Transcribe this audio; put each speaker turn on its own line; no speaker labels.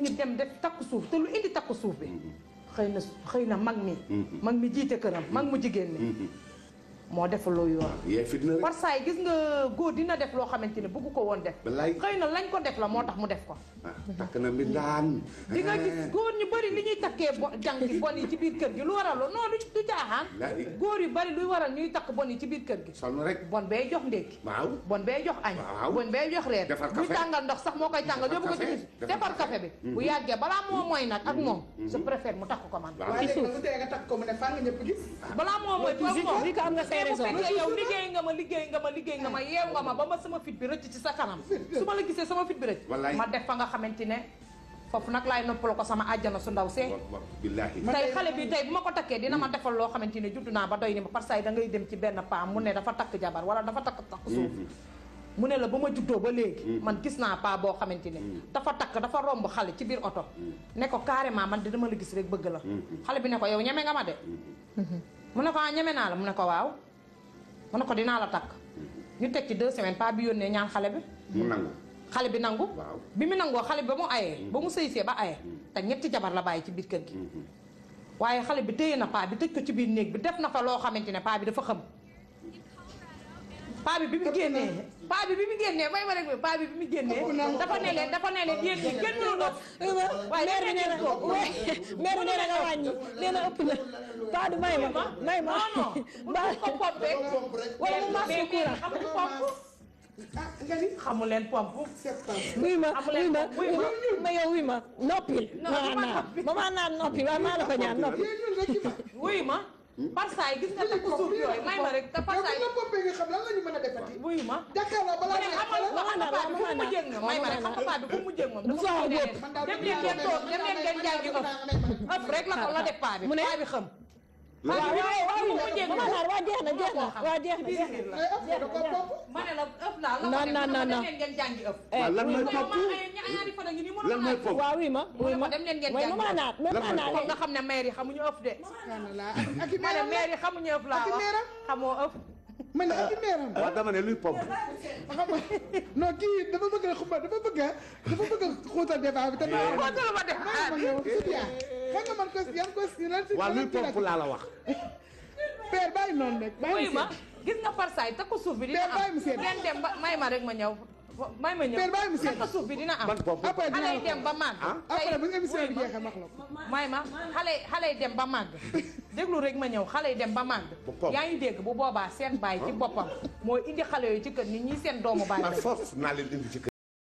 nit dem def takku suuf te lu indi takku suuf bi xëy na mag mi jiite këram mag mu jigéen mi moo def lu yoon par saa yi gis nga góor dina def loo xamante ne bëgg ko woon def xëy na lañ ko def la moo tax mu def ko
takk na mbindaan
di nga gis góor ñu bëri li ñuy takkee jànki bon yi ci biir kër gi lu waral loolu non du caaxaan góor yu bëri luy waral ñuy takk bon yi ci biir kër gi
sonn rek
bon bay jox ndékki
waaw
bon bay jox añ bon bay jox reer buy tàngal ndox sax moo koy tàngal yóbbu ko ci bis defar café bi bu yàggee balaa moo mooy nag ak moom je préfère mu takk ko man
ci suuf nga takk ko mu ne faa nga ñëpp gis
balaa moo mooy
di ko am nga say raison
yow liggéey nga ma yeew nga ma ba ma sama fit bi rëcc ci sa kanam su ma la gisee sama fit bi rëcc ma def fa nga xamante ne foofu nag laay noppaloo ko sama àjjana su ndaw see tey xale bi tey bu ma ko takkee dina ma defal loo xamante ne juddu naa ba doy ni ba parce que da ngay dem ci benn paam mu ne dafa takk jabar wala dafa takk suuf mu ne la ba ma juddoo ba léegi man gis naa paa boo xamante ne dafa romb xale ci biir oto ne ko carrément man de dama la gis rek bëgg la xale bi ne ko yow ñeme nga ma de mu ne ko ñeme naa la mu ne ko waaw mu ne ko dinaa la takk ñu teg ci 2 semaines paa bi yónnee ñaan xale bi
mu nangu
xale bi nangu bi mu nangoo xale bi ba mu ayee ba mu sëysee ba ayee te 3 jabar la bàyyi ci biir kër gi waaye xale bi téye na paa bi tëj ko ci biir néeg bi def na fa loo xamante ne paa bi dafa xam paa bi bi mu génnee may ma rek paa bi mu génnee dafa ne leen yéen ñi kenn mënu doon waaye
mère bi nee na nga wàññi nee na ëpp na paa du may ma
non ko pompé
wala mu marché courant
xamuñu pompe xamu leen pompe
wuy ma yow wuy ma noppil mama naan noppi waaye maa la ko ñaan noppi
wuy ma parsaay gis nga takku suuf yooyu may ma rek te parsaay
nga pompé nga xam lan la ñu mën a defati
wuy ma
jàkkaarloo balaa may
may ma rek xam nga paa bi fu mu jëg moom dafa dem leen ngeen toog dem leen ngeen jàngi ëpp rek la def paa bi paa bi xam
waaw jeex na
ma ne la ëpp laa la dem leen ngeen jàngi ëpp
lan mooy topp
ñaari fan a ngi nii
lan mooy topp
waaw wi ma
dem leen ngeen jàngi ëpp nga xam ne maire yi xamuñu ëpp de ma ne maire yi xamuñu ëpp laa wax xamoo ëpp
man ak i meeram
waaw dama ne luy pompe
non kii dafa bëgg a xumba dafa bëgg a xuutal débat bi te
xóotal ma def
xam nga man
waaw luy pompe laa la wax
père bàyyi noonu rek
bàyyi ma gis nga farsaay takku suuf bi dina am ngeen dem ba may ma rek ma ñëw may ma ñëw takku suuf bi dina am xale yi dem ba màgg
après bu émission bi jeexee wax la ko
may ma xale yi dem ba màgg déglu rek ma ñëw xale yi dem ba màgg yaa ngi dégg bu boobaa seen baay ci boppam mooy indi xale yooyu ci kër nit ñi seen doomu baay
force naa leen indi ci kër